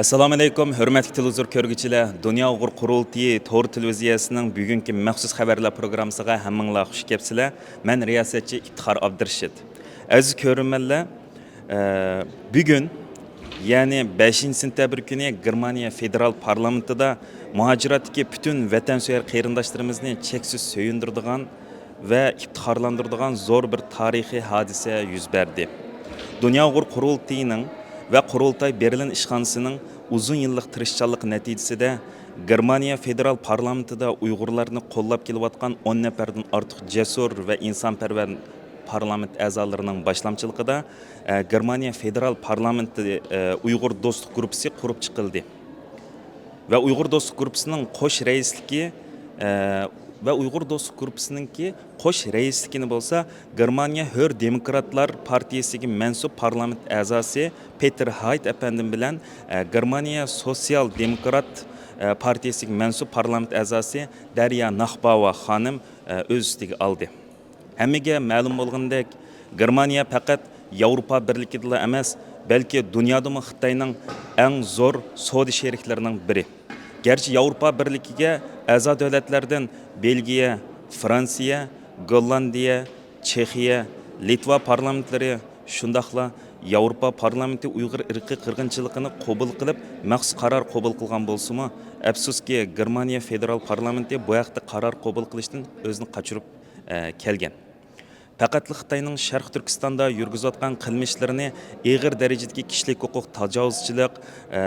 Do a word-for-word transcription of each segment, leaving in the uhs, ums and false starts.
ئەسسالامۇئەلەيكۇم، ھۆرمەتلىك تېلېۋىزور كۆرگۈچىلەر! دۇنيا ئۇيغۇر قۇرۇلتىيى تور تېلېۋىزىيەسىنىڭ بۈگۈنكى مەخسۇس خەۋەرلەر پروگراممىسىغا ھەممىڭلار خۇش كەپسىلەر. مەن رىياسەتچى ئىپتىخار ئابدۇرېشىت. ئەزىز كۆرۈرمەنلەر، ئە، بۈگۈن، يەنى بەشىنچى سېنتەبىر كۈنى گېرمانىيە فېدېرال پارلامېنتىدا مۇھاجىراتتىكى پۈتۈن ۋەتەنسۆيەر قېرىنداشلىرىمىزنى چەكسىز سۆيۈندۈرىدىغان ۋە ئىپتىخارلاندۇرىدىغان زور بىر تارىخىي ھادىسە يۈز بەردى. دۇنيا ئۇيغۇر قۇرۇلتىيىنىڭ ۋە قۇرۇلتاي بېرلىن ئىشخانىسىنىڭ ئۇزۇن يىللىق تىرىشچانلىقى نەتىجىسىدە، گېرمانىيە فېدېرال پارلامېنتىدا ئۇيغۇرلارنى قوللاپ كېلىۋاتقان ئون نەپەردىن ئارتۇق جەسۇر ۋە ئىنسانپەرۋەر پارلامېنت ئەزالىرىنىڭ باشلامچىلىقىدا، ئە، گېرمانىيە فېدېرال پارلامېنتى، ئە، ئۇيغۇر دوستلۇق گۇرۇپپىسى قۇرۇپ چىقىلدى. ۋە ئۇيغۇر دوستلۇق گۇرۇپپىسىنىڭ قوش رەئىسلىكى، ئە، ۋە ئۇيغۇر دوستلۇق گۇرۇپپىسىنىڭكى قوش رەئىسلىكىنى بولسا گېرمانىيە ھۆر دېموكراتلار پارتىيىسىگە مەنسۇپ پارلامېنت ئەزاسى پېتېر ھايت ئەپەندىم بىلەن، ئە، گېرمانىيە سوتسىيال دېموكرات، ئە، پارتىيىسىگە مەنسۇپ پارلامېنت ئەزاسى دەريا ناخباۋا خانىم، ئە، ئۆز ئۈستىگە ئالدى. ھەممىگە مەلۇم بولغىنىدەك، گېرمانىيە پەقەت ياۋروپا بىرلىكىدىلا ئەمەس، بەلكى دۇنيادىمۇ خىتاينىڭ ئەڭ زور سودا شېرىكلىرىنىڭ بىرى. گەرچە ياۋروپا بىرلىكىگە ئەزا دۆلەتلەردىن بېلگىيە، فرانسىيە، گوللاندىيە، چېخىيە، لىتۋا پارلامېنتلىرى، شۇنداقلا ياۋروپا پارلامېنتى ئۇيغۇر ئىرقىي قىرغىنچىلىقىنى قوبۇل قىلىپ، مەخسۇس قارار قوبۇل قىلغان بولسىمۇ، ئەپسۇسكى، گېرمانىيە فېدېرال پارلامېنتى بۇ ھەقتە قارار قوبۇل قىلىشتىن ئۆزىنى قاچۇرۇپ، ئە، كەلگەن. پەقەتلا خىتاينىڭ شەرقىي تۈركىستاندا يۈرگۈزۈۋاتقان قىلمىشلىرىنى ئېغىر دەرىجىدىكى كىشىلىك ھوقۇق تاجاۋۇزچىلىق، ئە،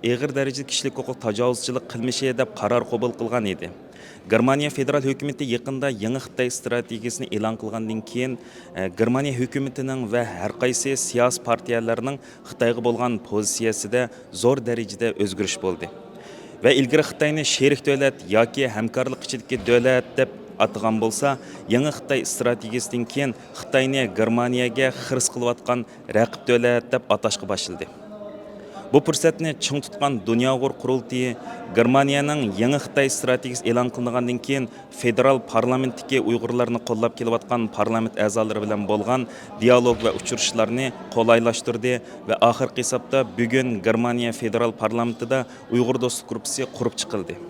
ئېغىر دەرىجىدە كىشىلىك ھوقۇق تاجاۋۇزچىلىق قىلمىشى دەپ قارار قوبۇل قىلغان ئىدى. گېرمانىيە فېدېرال ھۆكۈمىتى يېقىندا يېڭى خىتاي ئىستراتېگىيىسىنى ئېلان قىلغاندىن كېيىن، ئە، گېرمانىيە ھۆكۈمىتىنىڭ ۋە ھەر قايسى سىياسىي پارتىيەلەرنىڭ خىتايغا بولغان پوزىتسىيەسىدە زور دەرىجىدە ئۆزگىرىش بولدى. ۋە ئىلگىرى خىتاينى شېرىك دۆلەت ياكى ھەمكارلىق ئىچىدىكى دۆلەت دەپ ئاتىغان بولسا، يېڭى خىتاي ئىستراتېگىيىسىدىن كېيىن خىتاينى گېرمانىيەگە خىرىس قىلىۋاتقان رەقىب دۆلەت دەپ ئاتاشقا باشلىدى. بۇ پۇرسەتنى چىڭ تۇتقان دۇنيا ئۇيغۇر قۇرۇلتىيى گېرمانىيەنىڭ يېڭى خىتاي ئىستراتېگىيىسى ئېلان قىلىنغاندىن كېيىن، فېدېرال پارلامېنتتىكى ئۇيغۇرلارنى قوللاپ كېلىۋاتقان پارلامېنت ئەزالىرى بىلەن بولغان دىيالوگ ۋە ئۇچرىشىشلارنى قولايلاشتۇردى ۋە ئاخىرقى ھېسابتا بۈگۈن گېرمانىيە فېدېرال پارلامېنتىدا ئۇيغۇر دوستلۇق گۇرۇپپىسى قۇرۇپ چىقىلدى.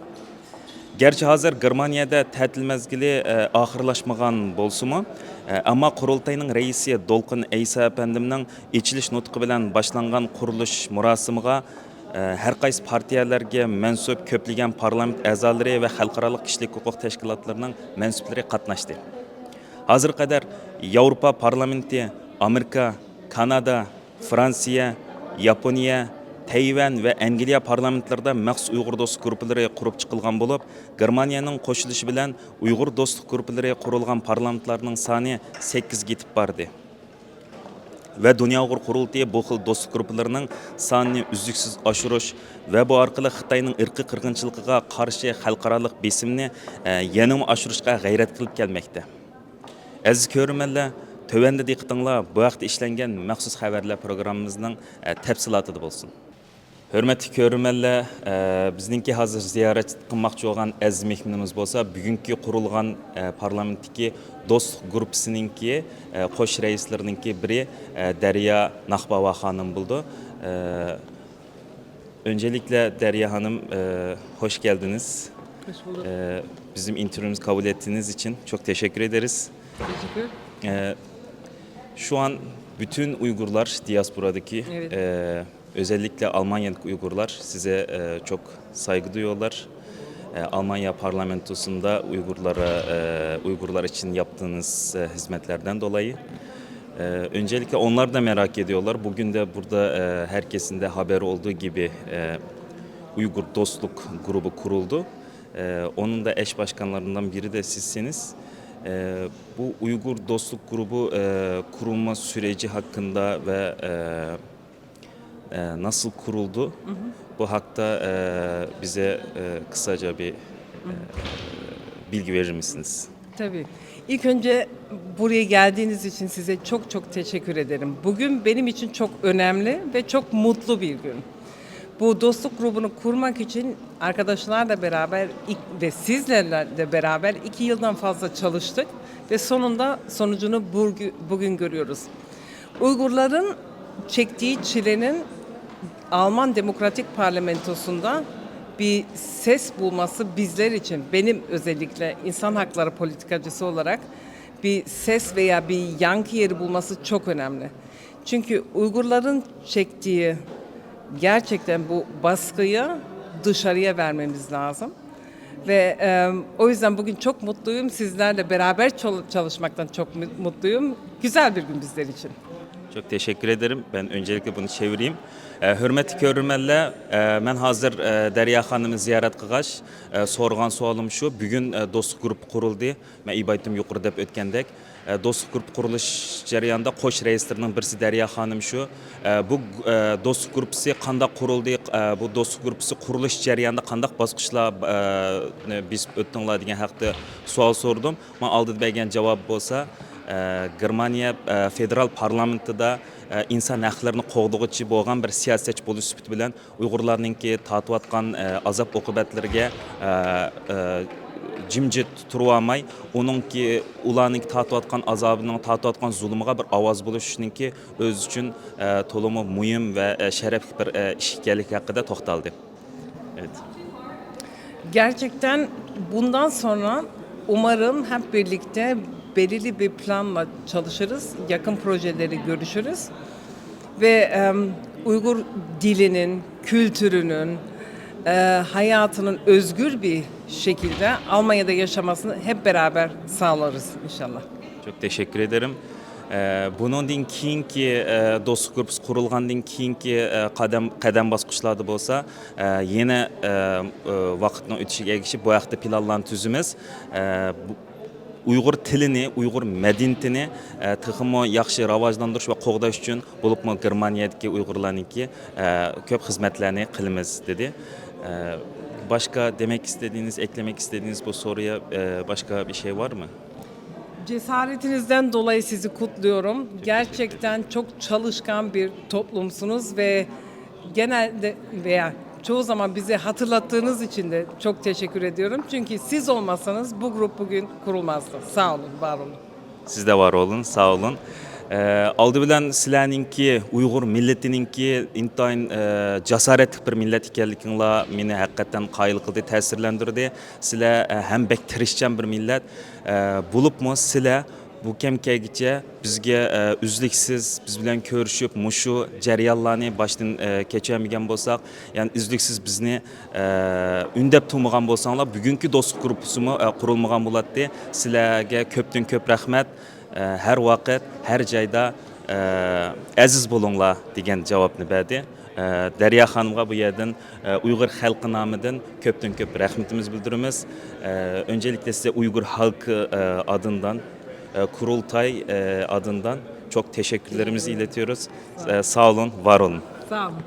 گەرچە ھازىر گېرمانىيەدە تەتىل مەزگىلى، ئە، ئاخىرلاشمىغان بولسىمۇ، ئە، ئەمما قۇرۇلتاينىڭ رەئىسى دولقۇن ئەيسا ئەپەندىمنىڭ ئېچىلىش نۇتقى بىلەن باشلانغان قۇرۇلۇش مۇراسىمىغا، ئە، ھەر قايسى پارتىيەلەرگە مەنسۇپ كۆپلىگەن پارلامېنت ئەزالىرى ۋە خەلقئارالىق كىشىلىك ھوقۇق تەشكىلاتلىرىنىڭ مەنسۇپلىرى قاتناشتى. ھازىرغا قەدەر ياۋروپا پارلامېنتى، ئامېرىكا، كانادا، فرانسىيە، ياپونىيە، تەيۋەن ۋە ئەنگلىيە پارلامېنتلىرىدا مەخسۇس ئۇيغۇر دوستلۇق گۇرۇپپىلىرى قۇرۇپ چىقىلغان بولۇپ، گېرمانىيەنىڭ قوشۇلۇشى بىلەن ئۇيغۇر دوستلۇق گۇرۇپپىلىرى قۇرۇلغان پارلامېنتلارنىڭ سانى سەككىزگە يېتىپ باردى. ۋە دۇنيا ئۇيغۇر قۇرۇلتىيى بۇ خىل دوستلۇق گۇرۇپپىلىرىنىڭ سانىنى ئۈزلۈكسىز ئاشۇرۇش ۋە بۇ ئارقىلىق خىتاينىڭ ئىرقىي قىرغىنچىلىقىغا قارشى خەلقئارالىق بېسىمنى، ئە، يەنىمۇ ئاشۇرۇشقا غەيرەت قىلىپ كەلمەكتە. ئەزىز كۆرۈرمەنلەر، تۆۋەندە دىققىتىڭلار بۇ ھەقتە ئىشلەنگەن مەخسۇس خەۋەرلەر پروگراممىمىزنىڭ، ئە، تەپسىلاتىدا بولسۇن. ھۆرمەتلىك كۆرۈرمەنلەر، ئە، بىزنىڭكى ھازىر زىيارەت قىلماقچى بولغان ئەزىز مېھمىنىمىز بولسا بۈگۈنكى قۇرۇلغان، ئە، پارلامېنتتىكى دوستلۇق گۇرۇپپىسىنىڭكى، ئە، قوش رەئىسلىرىنىڭكى بىرى، ئە، دەريا ناخباۋا خانىم بولىدۇ. ئە، Öncelikle Derya Hanım, e, hoş geldiniz. Hoş bulduk. E, bizim intervyumuzu kabul ettiğiniz için çok teşekkür ederiz. Teşekkür. E, şu an bütün Uygurlar diasporadaki, Evet. e, özellikle Almanya'daki Uygurlar size, e, çok saygı duyuyorlar. E, Almanya parlamentosunda Uygurlara, e, Uygurlar için yaptığınız, e, hizmetlerden dolayı. Ee, öncelikle onlar da merak ediyorlar. Bugün de burada, e, herkesin de haberi olduğu gibi, e, Uygur Dostluk Grubu kuruldu. E, onun da eş başkanlarından biri de sizsiniz. E, bu Uygur Dostluk Grubu, e, kurulma süreci hakkında ve, e, e, nasıl kuruldu? Bu hakta, e, bize, e, kısaca bir, e, bilgi verir misiniz? Tabii. İlk önce buraya geldiğiniz için size çok çok teşekkür ederim. Bugün benim için çok önemli ve çok mutlu bir gün. Bu dostluk grubunu kurmak için arkadaşlarla beraber ik- ve sizlerle de beraber iki yıldan fazla çalıştık ve sonunda sonucunu burgü- bugün görüyoruz. Uygurların çektiği çilenin Alman Demokratik Parlamentosunda bir ses bulması bizler için, benim özellikle insan hakları politikacısı olarak bir ses veya bir yankı yeri bulması çok önemli. Çünkü Uygurların çektiği gerçekten bu baskıyı dışarıya vermemiz lazım. Ve e, o yüzden bugün çok mutluyum. Sizlerle beraber çal- çalışmaktan çok mu- mutluyum. Güzel bir gün bizler için. Çok teşekkür ederim. Ben öncelikle bunu çevireyim. E, hürmetli körürmenler, e, ben hazır e, Derya Hanım'ı ziyaret kılgaç. E, sorgan sualım şu. Bugün e, dostluk grubu kuruldu. Ben ibadetim yukarıda hep ötkendek. E, dostluk grubu kuruluş jarayonida qo'sh raislarning birisi Daryo xonim shu. E, bu e, dostluk gruppasi qandoq qurildi? E, bu dostluk gruppasi qurilish jarayonida qandoq bosqichlar e, ni besib o'tdinglar degan haqda savol so'radim. Men oldida bergan javob bo'lsa, e, Germaniya e, federal parlamentida e, inson haqlarini qo'g'dag'uchi bo'lgan bir siyosatchi bo'lish sifati bilan Uyg'urlarningki tortayotgan e, azob oqibatlariga e, e, jimjit turvolmay, uningki ularning tortayotgan azobining, tortayotgan zulmiga bir ovoz bo'lishningki o'zi uchun e, to'liq muhim va e, sharafli bir e, ish ekanligi haqida to'xtaldi. Evet. Gerçekten bundan sonra umarım hep birlikte belirli bir planla çalışırız, yakın projeleri görüşürüz ve em, Uygur dilinin, kültürünün, e, hayatının özgür bir şekilde Almanya'da yaşamasını hep beraber sağlarız inşallah. Çok teşekkür ederim. E, buningdan keyingi e, do'stlik gruppasi qurilgandan keyingi e, qadam qadam bosqichlarda bo'lsa e, yana e, e, vaqtning o'tishiga ergashib bu haqda planlarni tuzamiz. E, bu, Uyg'ur tilini, Uyg'ur madaniyatini e, texmi yaxshi rivojlantirish va qo'g'dash uchun bo'libmi Germaniyadagi Uyg'urlarningki e, ko'p xizmatlarni qilamiz dedi. E, başka demek istediğiniz, eklemek istediğiniz bu soruya e, başka bir şey var mı? Cesaretinizden dolayı sizi kutluyorum. Gerçekten çok çalışkan bir toplumsunuz ve genelde veya çoğu zaman bizi hatırlattığınız için de çok teşekkür ediyorum. Çünkü siz olmasanız bu grup bugün kurulmazdı. Sağ olun, var olun. Siz de var olun, sağ olun. Ee, oldi bilan sizlarningki Uyg'ur millatininki intayin e, jasoratli bir millat ekanliginglar meni haqiqatdan qoyil qildi, ta'sirlantirdi. Sizlar e, ham bek tirishchan bir millat. E, bo'libmi sizlar bu kam kelgicha bizga e, uzluksiz biz bilan ko'rishib, mushu jarayonlarni boshdan e, kechirmagan bo'lsak, ya'ni uzluksiz bizni e, ündep turmagan bo'lsanglar, bugungi do'stlik gruppasimi e, qurilmagan bo'ladi. Sizlarga ko'pdan ko'p rahmat. E, har vaqt, har joyda e, aziz bo'linglar degan javobni berdi. E, Daryo xonimga bu yerdan e, Uyg'ur xalqi nomidan ko'pdan ko'p rahmatimiz bildiramiz. E, öncelikle size Uygur halkı e, adından, e, kurultay e, adından çok teşekkürlerimizi iletiyoruz. E, sağ olun, var olun. Sağ olun.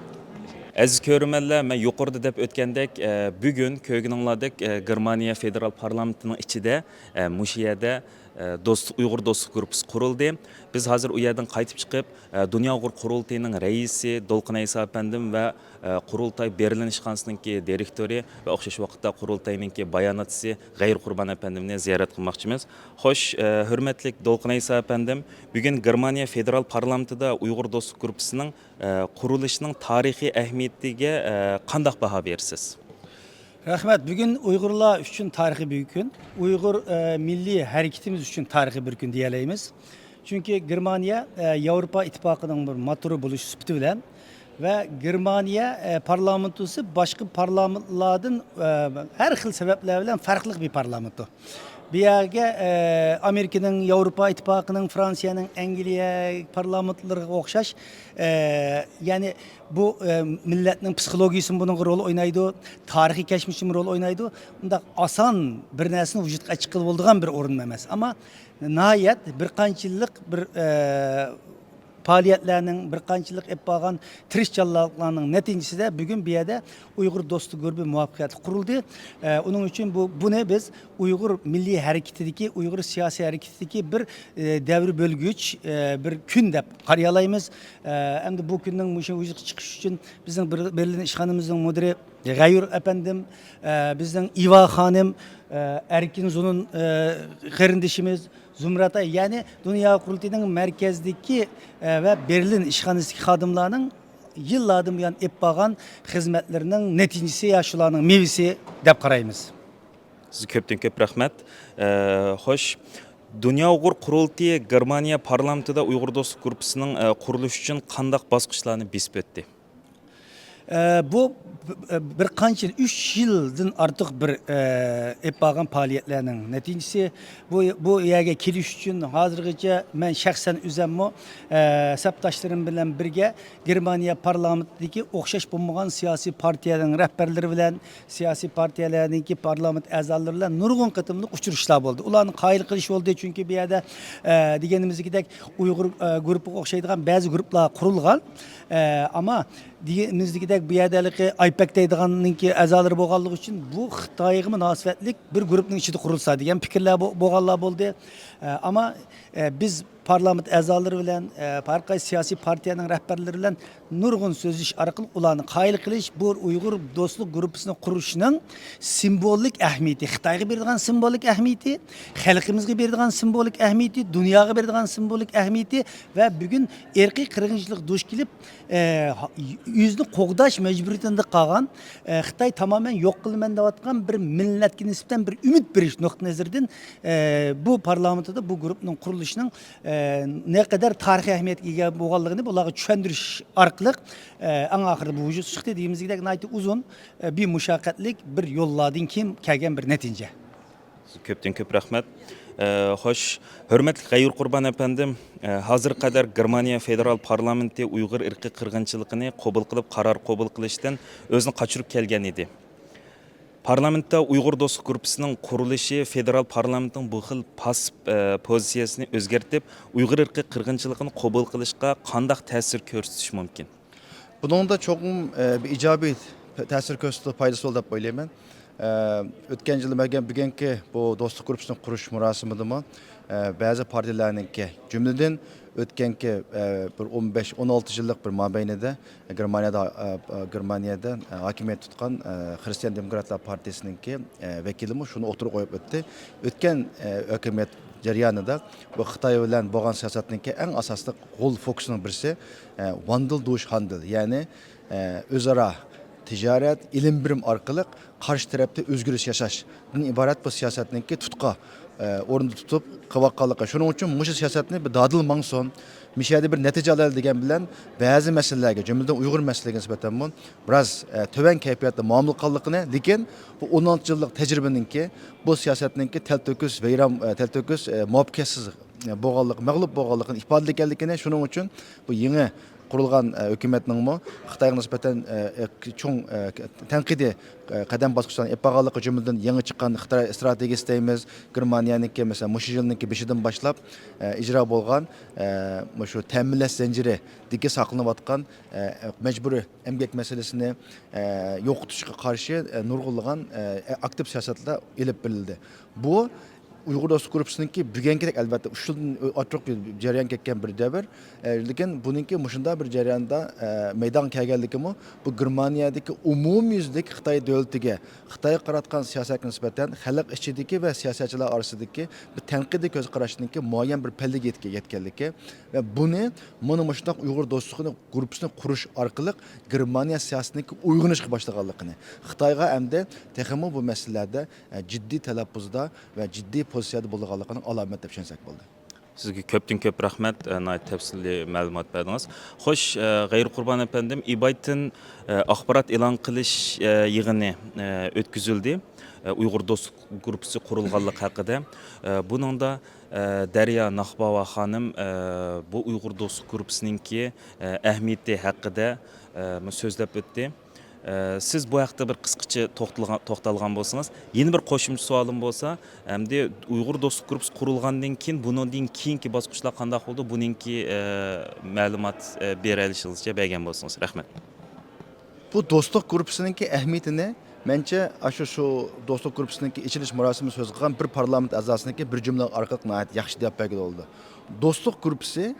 Aziz ko'rurmanlar, men yuqorida deb o'tgandek, e, bugun ko'rganinglardek e, Germaniya federal parlamentining ichida e, mushu yerda e, do'st, Uyg'ur do'stlik gruppasi qurildi. Biz hozir u yerdan qaytib chiqib, e, Dunyo Uyg'ur qurultayining raisi To'lqin Ayso apandim va e, qurultay Berlin ishxonasininki direktori va o'xshash vaqtda qurultayninki bayonotchisi G'ayri Qurbon apandimni ziyorat qilmoqchimiz. Xo'sh, e, hurmatli To'lqin Ayso apandim, bugun Germaniya federal parlamentida Uyg'ur do'stlik gruppasining e, qurilishining tarixiy ahamiyatiga e, qandoq baho berasiz? رەھمەت. بۈگۈن ئۇيغۇرلار ئۈچۈن تارىخىي بىر كۈن، ئۇيغۇر ئە، مىللىي ھەرىكىتىمىز ئۈچۈن تارىخىي بىر كۈن دېيەلەيمىز. چۈنكى گېرمانىيە ئە، ياۋروپا ئىتتىپاقىنىڭ بىر موتورى بولۇش سۈپىتى بىلەن ۋە گېرمانىيە ئە، پارلامېنتوسى باشقا پارلامېنتلاردىن ئە، ھەر خىل سەۋەبلەر بىلەن پەرقلىق بىر پارلامېنتو. بۇ يەرگە ئە، ئامېرىكىنىڭ، ياۋروپا ئىتتىپاقىنىڭ، فرانسىيەنىڭ، ئەنگلىيە پارلامېنتلىرىغا ئوخشاش ئە، يەنى بۇ ئە، مىللەتنىڭ پسىخولوگىيىسىمۇ بۇنىڭغا رول ئوينايدۇ، تارىخىي كەچمىشىمۇ رول ئوينايدۇ. بۇنداق ئاسان بىر نەرسىنى ۋۇجۇدقا چىققىلى بولىدىغان بىر ئورۇن ئەمەس. ئەمما ناھايەت بىر قانچە يىللىق بىر ئە، پائالىيەتلەرنىڭ، بىر قانچىلىق ئېلىپ بارغان تىرىشچانلىقلارنىڭ نەتىجىسىدە بۈگۈن بۇ يەردە ئۇيغۇر دوستلۇق گۇرۇپپا مۇۋەپپەقىيەتلىك قۇرۇلدى. ئە، ئۇنىڭ ئۈچۈن بۇ، بۇنى بىز ئۇيغۇر مىللىي ھەرىكىتىدىكى، ئۇيغۇر سىياسىي ھەرىكىتىدىكى بىر، ئە، دەۋر بۆلگۈچ، ئە، بىر كۈن دەپ قارىيالايمىز. ئە، ئەمدى بۇ كۈننىڭ مۇشۇ ۋۇجۇدقا چىقىشى ئۈچۈن بىزنىڭ بىر-، بېرلىن ئىشخانىمىزنىڭ مۇدىرى غەيۇر ئەپەندىم، ئە، بىزنىڭ ئىۋا خانىم، ئە، ئەركىن زۇنۇن، ئە، قېرىندىشىمىز، زۇمرەت ئاي، يەنى دۇنيا قۇرۇلتىيىنىڭ مەركەزدىكى، ئە، ۋە بېرلىن ئىشخانىسىدىكى خادىملارنىڭ يىللاردىن بۇيان ئېلىپ بارغان خىزمەتلىرىنىڭ نەتىجىسى يا شۇلارنىڭ مېۋىسى دەپ قارايمىز. سىزگە كۆپتىن كۆپ رەھمەت. ئە، خوش، دۇنيا ئۇيغۇر قۇرۇلتىيى گېرمانىيە پارلامېنتىدا ئۇيغۇر دوستلۇق گۇرۇپپىسىنىڭ، ئە، قۇرۇلۇشى ئۈچۈن قانداق باسقۇچلارنى بېسىپ ئۆتتى؟ ئە، بۇ، ئە، بىر قانچە يىل، ئۈچ يىلدىن ئارتۇق بىر، ئە، ئېلىپ بارغان پائالىيەتلەرنىڭ نەتىجىسى. بۇ، بۇ يەرگە كېلىش ئۈچۈن ھازىرغىچە مەن شەخسەن ئۆزەممۇ، ئە، سەپداشلىرىم بىلەن بىرگە گېرمانىيە پارلامېنتىدىكى ئوخشاش بولمىغان سىياسىي پارتىيەنىڭ رەھبەرلىرى بىلەن، سىياسىي پارتىيەلەرنىڭكى پارلامېنت ئەزالىرى بىلەن نۇرغۇن قېتىملىق ئۇچرىشىشلار بولدى. ئۇلارنى قايىل قىلىش بولدى، چۈنكى بۇ يەردە، ئە، دېگىنىمىزدىكىدەك ئۇيغۇر، ئە، گۇرۇپپىغا ئوخشايدىغان بەزى گۇرۇپپىلار قۇرۇلغان. ئە، ئەمما دېگىنىمىزدىكىدەك بۇ يەردە ھېلىقى ئايپەك دەيدىغاننىڭكى ئەزالىرى بولغانلىقى ئۈچۈن بۇ خىتايغا مۇناسىۋەتلىك بىر گۇرۇپپىنىڭ ئىچىدە قۇرۇلسا دېگەن پىكىرلەر بو-، بولغانلار بولدى. ئە، ئەمما، ئە، بىز پارلامېنت ئەزالىرى بىلەن، ئە، ھەر قايسى سىياسىي پارتىيەنىڭ رەھبەرلىرى بىلەن نۇرغۇن سۆزلىشىش ئارقىلىق ئۇلارنى قايىل قىلىش، بۇ ئۇيغۇر دوستلۇق گۇرۇپپىسىنى قۇرۇشنىڭ سىمۋولىك ئەھمىيىتى، خىتايغا بېرىدىغان سىمۋولىك ئەھمىيىتى، خەلقىمىزگە بېرىدىغان سىمۋولىك ئەھمىيىتى، دۇنياغا بېرىدىغان سىمۋولىك ئەھمىيىتى ۋە بۈگۈن ئىرقىي قىرغىنچىلىققا دۇچ كېلىپ، ئە، ھا-، ئۆزىنى قوغداش مەجبۇرىيىتىدە قالغان، ئە، خىتاي تامامەن يوق قىلىمەن دەۋاتقان بىر مىللەتكە نىسبەتەن بىر ئۈمىد بېرىش نۇقتىئى نەزىرىدىن، ئە، بۇ پارلامېنتىدا بۇ گۇرۇپپىنىڭ قۇرۇلۇشىنىڭ، ئە، نەقەدەر تارىخىي ئەھمىيەتكە ئىگە بولغانلىقىنى بۇلارغا چۈشەندۈرۈش ئارقىلىق، ئە، ئەڭ ئاخىرىدا بۇ ۋۇجۇدقا چىقتى. دېگىنىمىزدەك ناھايىتى ئۇزۇن، ئە، بىر مۇشەققەتلىك بىر يوللاردىن كېيىن كەلگەن بىر نەتىجە. كۆپتىن كۆپ رەھمەت. ئە، خوش، ھۆرمەتلىك غەيۇر قۇربان ئەپەندىم، ئە، ھازىرغا قەدەر گېرمانىيە فېدېرال پارلامېنتى ئۇيغۇر ئىرقىي قىرغىنچىلىقىنى قوبۇل قىلىپ، قارار قوبۇل قىلىشتىن ئۆزىنى قاچۇرۇپ كەلگەن ئىدى. پارلامېنتتا ئۇيغۇر دوستلۇق گۇرۇپپىسىنىڭ قۇرۇلۇشى فېدېرال پارلامېنتنىڭ بۇ خىل پاسسىپ، ئە، پوزىتسىيەسىنى ئۆزگەرتىپ، ئۇيغۇر ئىرقىي قىرغىنچىلىقىنى قوبۇل قىلىشقا قانداق تەسىر كۆرسىتىشى مۇمكىن؟ بۇنىڭدا چوقۇم، ئە، بىر ئىجابىي تەسىر كۆرسىتىدۇ، پايدىسى بولىدۇ دەپ ئويلايمەن. ئە، ئۆتكەن يىلى بەرگەن بۈگۈنكى بۇ دوستلۇق گۇرۇپپىسىنى قۇرۇش مۇراسىمىدىمۇ، ئە، بەزى پارتىيەلەرنىڭكى، جۈملىدىن ئۆتكەنكى، ئە، بىر ئون بەش، ئون ئالتە يىللىق بىر مابەينىدە گېرمانىيەدە، ئە، گېرمانىيەدە، ئە، ھاكىمىيەت تۇتقان، ئە، خىرىستىيان دېموكراتلار پارتىيىسىنىڭكى، ئە، ۋەكىلىمۇ شۇنى ئوتتۇرىغا قويۇپ ئۆتتى. ئۆتكەن، ئە، ھۆكۈمەت جەريانىدا بۇ خىتاي بىلەن بولغان سىياسەتنىڭكى ئەڭ ئاساسلىق غول فوكۇسنىڭ بىرسى، ئە، ۋاندېل دۇش ھاندېل، يەنى، ئە، ئۆزئارا تىجارەت، ئېلىم بېرىم ئارقىلىق قارشى تەرەپتە ئۆزگىرىش ياساشتىن ئىبارەت بۇ سىياسەتنىڭكى تۇتقا، ئە، ئورنىدا تۇتۇپ قىلىۋاتقانلىقى. شۇنىڭ ئۈچۈن مۇشۇ سىياسەتنى بىر دادىل ماڭسۇن، مۇشۇ يەردە بىر نەتىجە ئالايلى دېگەن بىلەن بەزى مەسىلىلەرگە، جۈملىدىن ئۇيغۇر مەسىلىسىگە نىسبەتەنمۇ بىراز، ئە، تۆۋەن كەيپىياتتا مۇئامىلە قىلغانلىقىنى، لېكىن بۇ ئون ئالتە يىللىق تەجرىبىنىڭكى بۇ سىياسەتنىڭكى تەلتۆكۈس، ۋەيران، ئە، تەلتۆكۈس، ئە، مۇۋەپپەقىيەتسىز، ئە، بولغانلىقى، مەغلۇپ بولغانلىقىنى ئىپادىلىگەنلىكىنى، شۇنىڭ ئۈچۈن بۇ يېڭى قۇرۇلغان، ئە، ھۆكۈمەتنىڭمۇ خىتايغا نىسبەتەن، ئە، ئە، چوڭ، ئە، تەنقىدىي، ئە، قەدەم باسقۇچلارنى ئېلىپ بارغانلىقى، جۈملىدىن يېڭى چىققان خىتاي ئىستراتېگىيىسى دەيمىز، گېرمانىيەنىڭكى، مەسىلەن، مۇشۇ يىلنىڭكى بېشىدىن باشلاپ، ئە، ئىجرا بولغان، ئە، مۇشۇ تەمىنلەش زەنجىرىدىكى ساقلىنىۋاتقان، ئە، مەجبۇرىي ئەمگەك مەسىلىسىنى، ئە، يوقىتىشقا قارشى، ئە، نۇرغۇنلىغان، ئە، ئاكتىپ سىياسەتلەر ئېلىپ بېرىلدى. بۇ ئۇيغۇر دوستلۇق گۇرۇپپىسىنىڭكى بۈگۈنكىدەك، ئەلۋەتتە، ئۈچ يىلدىن ئارتۇق جەريان كەتكەن بىر دەۋر. ئە، لېكىن بۇنىڭكى مۇشۇنداق بىر جەرياندا، ئە، مەيدانغا كەلگەنلىكىمۇ بۇ گېرمانىيەدىكى ئومۇميۈزلۈك خىتاي دۆلىتىگە، خىتايغا قاراتقان سىياسەتكە نىسبەتەن خەلق ئىچىدىكى ۋە سىياسەتچىلەر ئارىسىدىكى بىر تەنقىدىي كۆز قاراشنىڭكى مۇئەييەن بىر پەللىگە يەتكە-، يەتكەنلىكى ۋە بۇنى مانا مۇشۇنداق ئۇيغۇر دوستلۇقىنى گۇرۇپپىسىنى قۇرۇش ئارقىلىق گېرمانىيە سىياسىتىنىڭكى ئويغىنىشقا باشلىغانلىقىنى، خىتايغا ئەمدى تېخىمۇ بۇ مەسىلىلەردە، ئە، جىددىي تەلەپپۇزدا ۋە جىددىي پوزىتسىيەدە بولىدىغانلىقىنىڭ ئالامەت دەپ چۈشەنسەك بولدى. سىزگە كۆپتىن كۆپ رەھمەت، ئە، ناھايىتى تەپسىلىي مەلۇمات بەردىڭىز. خوش، ئە، غەيرىي قۇربان ئەپەندىم، ئىبايتىن، ئە، ئاخبارات ئېلان قىلىش، ئە، يىغىنى، ئە، ئۆتكۈزۈلدى. ئە، ئۇيغۇر دوستلۇق گۇرۇپپىسى قۇرۇلغانلىقى ھەققىدە. ئە، بۇنىڭدا، ئە، دەريا ناخباۋا خانىم، ئە، بۇ ئۇيغۇر دوستلۇق گۇرۇپپىسىنىڭكى، ئە، ئەھمىيىتى ھەققىدە، ئە، سۆزلەپ ئۆتتى. ئە، سىز بۇ ھەقتە بىر قىسقىچە توختالغان، توختالغان بولسىڭىز. يەنە بىر قوشۇمچە سوئالىم بولسا، ئەمدى ئۇيغۇر دوستلۇق گۇرۇپپىسى قۇرۇلغاندىن كېيىن، بۇنىڭدىن كېيىنكى باسقۇچلار قانداق بولىدۇ؟ بۇنىڭكى، ئە، مەلۇمات، ئە، بېرەلىشىڭىزچە بەرگەن بولسىڭىز. رەھمەت. بۇ دوستلۇق گۇرۇپپىسىنىڭكى ئەھمىيىتىنى، مەنچە، ئاشۇ شۇ دوستلۇق گۇرۇپپىسىنىڭكى ئېچىلىش مۇراسىمىدا سۆز قىلغان بىر پارلامېنت ئەزاسىنىڭكى بىر جۈملە ئارقىلىق ناھايىتى ياخشى دەپ بەرگىلى بولىدۇ. دوستلۇق گۇرۇپپىسى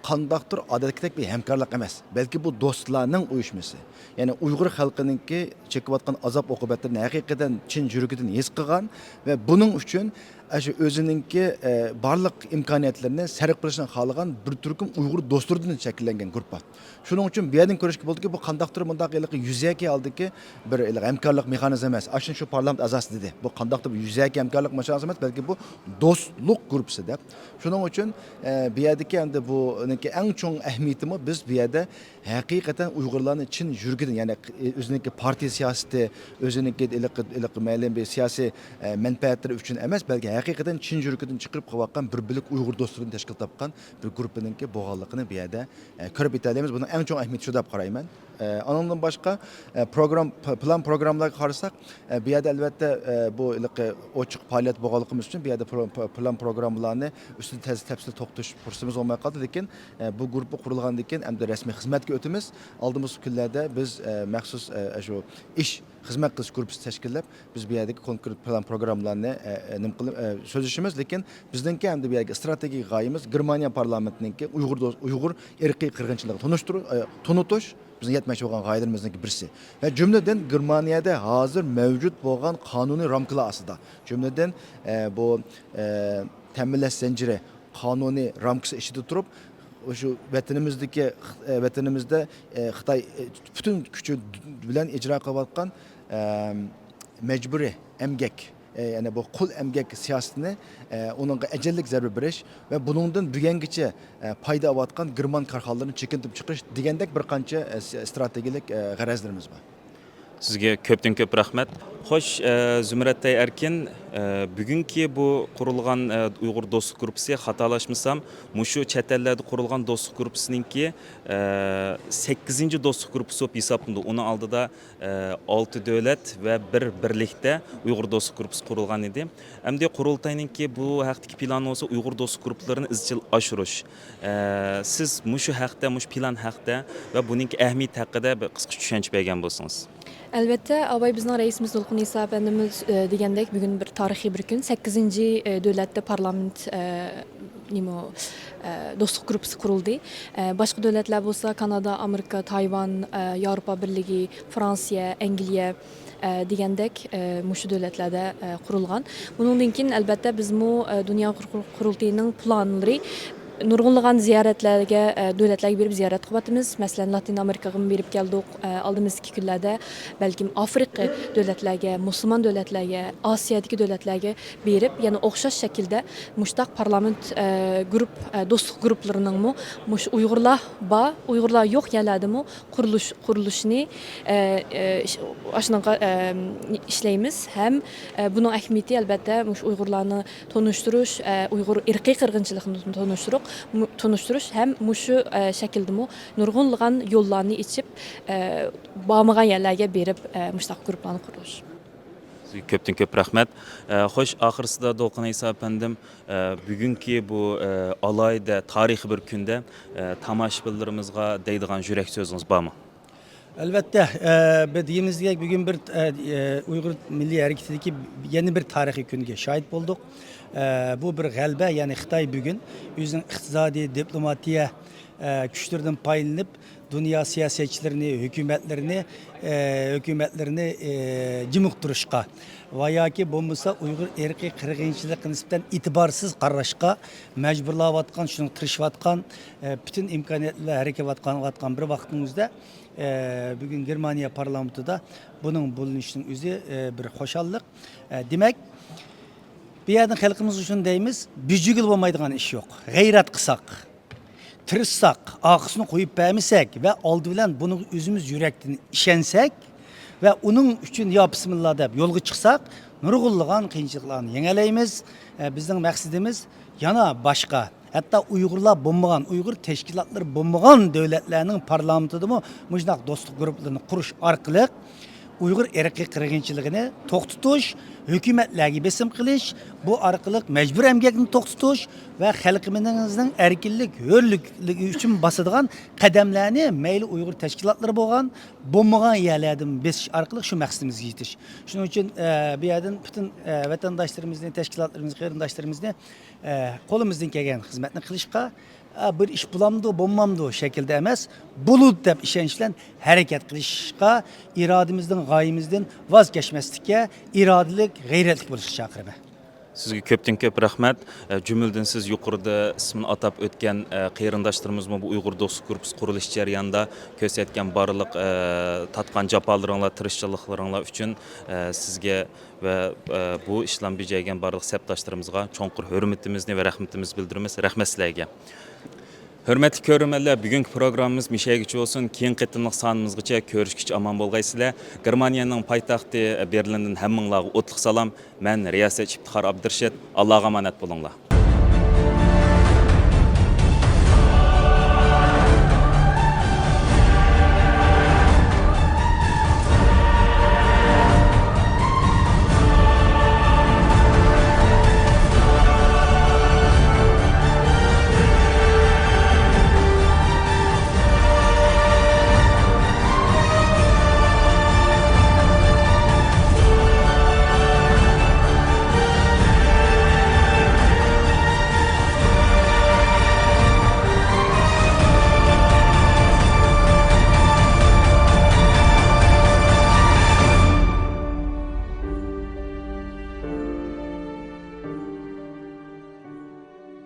قانداقتۇر ئادەتتىكىدەك بىر ھەمكارلىق ئەمەس، بەلكى بۇ دوستلارنىڭ ئۇيۇشمىسى. يەنى ئۇيغۇر خەلقىنىڭكى چېكىۋاتقان ئازاب ئوقۇبەتلىرىنى ھەقىقەتەن چىن يۈرىكىدىن ھېس قىلغان ۋە بۇنىڭ ئۈچۈن ئاشۇ ئۆزىنىڭكى، ئە، بارلىق ئىمكانىيەتلىرىنى سەرپ قىلىشنى خالىغان بىر تۈركۈم ئۇيغۇر دوستلىرىدىن شەكىللەنگەن گۇرۇپپا. شۇنىڭ ئۈچۈن بۇ يەردىن كۆرۈشكە بولىدۇكى، بۇ قانداقتۇر مۇنداق ھېلىقى يۈزەكى ھالدىكى بىر ھېلىقى ھەمكارلىق مېخانىزمى ئەمەس. ئاشۇنى شۇ پارلامېنت ئەزاسى دېدى. بۇ قانداقتۇر بىر يۈزەكى ھەمكارلىق مېخانىزمى ئەمەس، بەلكى بۇ دوستلۇق گۇرۇپپىسى دەپ. شۇنىڭ ئۈچۈن، ئە، بۇ يەردىكى ئەمدى بۇنىڭكى ئەڭ چوڭ ئەھمىيىتىمۇ، بىز بۇ يەردە ھەقىقەتەن ئۇيغۇرلارنى چىن يۈرىكىدىن، يەنى، ئە، ئۆزىنىڭكى پارتىيە سىياسىتى، ئۆزىنىڭكى ھېلىقى، ھېلىقى مەلۇم بىر سىياسىي، ئە، مەنپەئەتلىرى ئۈچۈن ئەمەس، بەلكى ھەقىقەتەن چىن يۈرىكىدىن چىقىرىپ قىلىۋاتقان بىر بۆلەك ئۇيغۇر دوستلىرىدىن تەشكىل تاپقان بىر گۇرۇپپىنىڭكى بولغانلىقىنى بۇ يەردە، ئە، كۆرۈپ يېتەلەيمىز. بۇنىڭ ئەڭ چوڭ ئەھمىيىتى شۇ دەپ قارايمەن. ئە، ئانىڭدىن باشقا، ئە، پروگرام، پ-، پىلان پروگراممىلارغا قارىساق، ئە، بۇ يەردە ئەلۋەتتە، ئە، بۇ ھېلىقى ئوچۇق پائالىيەت بولغانلىقىمىز ئۈچۈن بۇ يەردە پرو-، پ-، پىلان پروگراممىلارنى ئۈستىدە تەز-، تەپسىلىي توختىلىش پۇرسىتىمىز بولماي قالدى. لېكىن، ئە، بۇ گۇرۇپپا قۇرۇلغاندىن كېيىن ئەمدى رەسمىي خىزمەتكە ئۆتىمىز. ئالدىمىزدىكى كۈنلەردە بىز، ئە، مەخسۇس، ئە، شۇ ئىش خىزمەت قىلىش گۇرۇپپىسى تەشكىللەپ، بىز بۇ يەردىكى كونكرېت پىلان پروگراممىلارنى، ئە، ئە، نېمە قىلىپ، ئە، سۆزلىشىمىز. لېكىن بىزنىڭكى ئەمدى بۇ يەرگە ئىستراتېگىيە غايىمىز گېرمانىيە پارلامېنتىنىڭكى ئۇيغۇر دو-، ئۇيغۇر ئىرقىي قىرغىنچىلىقىنى تونۇشتۇرۇ-، ئە، تونۇتۇش بىزنىڭ يەتمەكچى بولغان غايىلىرىمىزنىڭكى بىرسى. ۋە جۈملىدىن گېرمانىيەدە ھازىر مەۋجۇت بولغان قانۇنىي رامكىلار ئاستىدا، جۈملىدىن، ئە، بۇ، ئە، تەمىنلەش زەنجىرى قانۇنىي رامكىسى ئىچىدە تۇرۇپ، شۇ ۋەتىنىمىزدىكى، ئە، ۋەتىنىمىزدە، ئە، خىتاي، ئە، پۈتۈن كۈچى بىلەن ئىجرا قىلىۋاتقان، ئە، مەجبۇرىي ئەمگەك، ئە، يەنى بۇ قۇل ئەمگەك سىياسىتىنى، ئە، ئۇنىڭغا ئەجەللىك زەربە بېرىش ۋە بۇنىڭدىن بۈگۈنگىچە، ئە، پايدا ئاۋاتقان گېرمان كارخانىلىرىنى چېكىنتىپ چىقىرىش دېگەندەك بىر قانچە، ئە، س-، ئىستراتېگىيەلىك، ئە، غەرەزلىرىمىز بار. سىزگە كۆپتىن كۆپ رەھمەت. خوش، ئە، زۇمرەتئاي ئەركىن، ئە، بۈگۈنكى بۇ قۇرۇلغان، ئە، ئۇيغۇر دوستلۇق گۇرۇپپىسى، خاتالاشمىسام، مۇشۇ چەت ئەللەردە قۇرۇلغان دوستلۇق گۇرۇپپىسىنىڭكى، ئە، سەككىزىنچى دوستلۇق گۇرۇپپىسى بولۇپ ھېسابلىنىدۇ. ئۇنىڭ ئالدىدا، ئە، ئالتە دۆلەت ۋە بىر بىرلىكتە ئۇيغۇر دوستلۇق گۇرۇپپىسى قۇرۇلغان ئىدى. ئەمدى قۇرۇلتاينىڭكى بۇ ھەقتىكى پىلانى بولسا ئۇيغۇر دوستلۇق گۇرۇپپىلىرىنى ئىزچىل ئاشۇرۇش. ئە، سىز مۇشۇ ھەقتە، مۇشۇ پىلان ھەقتە ۋە بۇنىڭكى ئەھمىيىتى ھەققىدە بىر قىسقىچە چۈشەنچە بەرگەن بولسىڭىز. ئەلۋەتتە، ئاباي بىزنىڭ رەئىسىمىز دولقۇن ئىسا ئەپەندىمىز، ئە، دېگەندەك، بۈگۈن بىر تارىخىي بىر كۈن. سەككىزىنچى، ئە، دۆلەتتە پارلامېنت، ئە، نېمە، ئە، دوستلۇق گۇرۇپپىسى قۇرۇلدى. ئە، باشقا دۆلەتلەر بولسا كانادا، ئامېرىكا، تايۋان، ئە، ياۋروپا بىرلىكى، فرانسىيە، ئەنگلىيە، ئە، دېگەندەك، ئە، مۇشۇ دۆلەتلەردە، ئە، قۇرۇلغان. بۇنىڭدىن كېيىن، ئەلۋەتتە، بىزمۇ، ئە، دۇنيا قۇر-، قۇر-، قۇرۇلتىيىنىڭ پىلانلىرى نۇرغۇنلىغان زىيارەتلەرگە، ئە، دۆلەتلەرگە بېرىپ زىيارەت قىلىۋاتىمىز. مەسىلەن، لاتىن ئامېرىكىغىمۇ بېرىپ كەلدۇق. ئە، ئالدىمىزدىكى كۈنلەردە بەلكىم ئافرىقا دۆلەتلەرگە، مۇسۇلمان دۆلەتلەرگە، ئاسىيادىكى دۆلەتلەرگە بېرىپ، يەنە ئوخشاش شەكىلدە مۇشتاق پارلامېنت، ئە، گۇرۇپ، ئە، دوستلۇق گۇرۇپلىرىنىڭمۇ مۇشۇ ئۇيغۇرلار بار، ئۇيغۇرلار يوق يەرلەردىمۇ قۇرۇلۇش، قۇرۇلۇشىنى، ئە، ئە، ئىش-، ئاشۇنىڭغا، ئە، ئىشلەيمىز ھەم، ئە، بۇنىڭ ئەھمىيىتى، ئەلۋەتتە، مۇشۇ ئۇيغۇرلارنى تونۇشتۇرۇش، ئە، ئۇيغۇر ئىرقىي قىرغىنچىلىقىنى تونۇشتۇرۇق-، مۇ-، تونۇشتۇرۇش ھەم مۇشۇ، ئە، شەكىلدىمۇ نۇرغۇنلىغان يوللارنى ئېچىپ، ئە، بارمىغان يەرلەرگە بېرىپ، ئە، مۇشۇنداق گۇرۇپپىلارنى قۇرۇش. سىزگە كۆپتىن كۆپ رەھمەت. ئە، خوش، ئاخىرسىدا دولقۇن ئەيسا ئەپەندىم، ئە، بۈگۈنكى بۇ، ئە، ئالاھىدە تارىخىي بىر كۈندە، ئە، تاماشىبىنلىرىمىزغا دەيدىغان يۈرەك سۆزىڭىز بارمۇ؟ ئەلۋەتتە، ئە، بىز دېگىنىمىزدەك بۈگۈن بىر، ئە، ئە، ئۇيغۇر مىللىي ھەرىكىتىدىكى يەنە بىر تارىخىي كۈنگە شاھىت بولدۇق. ئە، بۇ بىر غەلىبە، يەنى خىتاي بۈگۈن ئۆزىنىڭ ئىقتىسادىي، دىپلوماتىيە، ئە، كۈچلىرىدىن پايدىلىنىپ، دۇنيا سىياسەتچىلىرىنى، ھۆكۈمەتلىرىنى، ئە، ھۆكۈمەتلىرىنى، ئە، جىمىقتۇرۇشقا ۋە ياكى بولمىسا ئۇيغۇر ئىرقىي قىرغىنچىلىقىغا نىسبەتەن ئېتىبارسىز قاراشقا مەجبۇرلاۋاتقان، شۇنىڭغا تىرىشىۋاتقان، ئە، پۈتۈن ئىمكانىيەتلەر ھەرىكەت قىلىۋاتقان بىر ۋاقتىمىزدا، ئە، بۈگۈن گېرمانىيە پارلامېنتىدا بۇنىڭ بولۇنۇشىنىڭ ئۆزى، ئە، بىر خۇشاللىق. ئە، دېمەك، بۇ يەردىن خەلقىمىزگە شۇنى دەيمىز، بۈجۈگىلا بولمايدىغان ئىش يوق. غەيرەت قىلساق، تىرىشساق، ئارقىسىنى قويۇپ بەرمىسەك ۋە ئالدى بىلەن بۇنىڭغا ئۆزىمىز يۈرەكتىن ئىشەنسەك ۋە ئۇنىڭ ئۈچۈن يا بىسمىللا دەپ يولغا چىقساق، نۇرغۇنلىغان قىيىنچىلىقلارنى يېڭەلەيمىز. ئە، بىزنىڭ مەقسىتىمىز يەنە باشقا ھەتتا ئۇيغۇرلار بولمىغان، ئۇيغۇر تەشكىلاتلىرى بولمىغان دۆلەتلەرنىڭ پارلامېنتىدىمۇ مۇشۇنداق دوستلۇق گۇرۇپپىلىرىنى قۇرۇش ئارقىلىق ئۇيغۇر ئىرقىي قىرغىنچىلىقىنى توختىتىش، ھۆكۈمەتلەرگە بېسىم قىلىش، بۇ ئارقىلىق مەجبۇرىي ئەمگەكنى توختىتىش ۋە خەلقىمىزنىڭ ئەركىنلىك، ھۆرلۈكلۈكى ئۈچۈن باسىدىغان قەدەملەرنى مەيلى ئۇيغۇر تەشكىلاتلىرى بولغان، بولمىغان يەرلەردىن بېسىش ئارقىلىق شۇ مەقسىتىمىزگە يېتىش. شۇنىڭ ئۈچۈن، ئە، بۇ يەردىن پۈتۈن، ئە، ۋەتەنداشلىرىمىزنى، تەشكىلاتلىرىمىزنى، قېرىنداشلىرىمىزنى، ئە، قولىمىزدىن كەلگەن خىزمەتنى قىلىشقا، ئە، بىر ئىش بولامدۇ، بولمامدۇ شەكلىدە ئەمەس، بولىدۇ دەپ ئىشەنچ بىلەن ھەرىكەت قىلىشقا، ئىرادىمىزدىن، غايىمىزدىن ۋاز كەچمەسلىككە ئىرادىلىك، غەيرەتلىك بولۇشقا چاقىرىمەن. سىزگە كۆپتىن كۆپ رەھمەت. ئە، جۈملىدىن سىز يۇقىرىدا ئىسمىنى ئاتاپ ئۆتكەن، ئە، قېرىنداشلىرىمىزمۇ بۇ ئۇيغۇر دوستلۇق گۇرۇپپىسى قۇرۇلۇش جەريانىدا كۆرسەتكەن بارلىق، ئە، تارتقان جاپالىرىڭلار، تىرىشچانلىقلىرىڭلار ئۈچۈن، ئە، سىزگە ۋە، ئە، بۇ ئىشلارنى بېجەرگەن بارلىق سەپداشلىرىمىزغا چوڭقۇر ھۆرمىتىمىزنى ۋە رەھمىتىمىزنى بىلدۈرىمىز. رەھمەت سىلەرگە. ھۆرمەتلىك كۆرۈرمەنلەر، بۈگۈنكى پروگراممىمىز مۇشۇ يەرگىچە بولسۇن. كېيىنكى قېتىملىق سانىمىزغىچە كۆرۈشكىچە ئامان بولغايسىلەر. گېرمانىيەنىڭ پايتەختى بېرلىندىن ھەممىڭلارغا ئوتلۇق سالام. مەن رىياسەتچى ئىپتىخار ئابدۇرېشىت. ئاللاغا ئامانەت بولۇڭلار.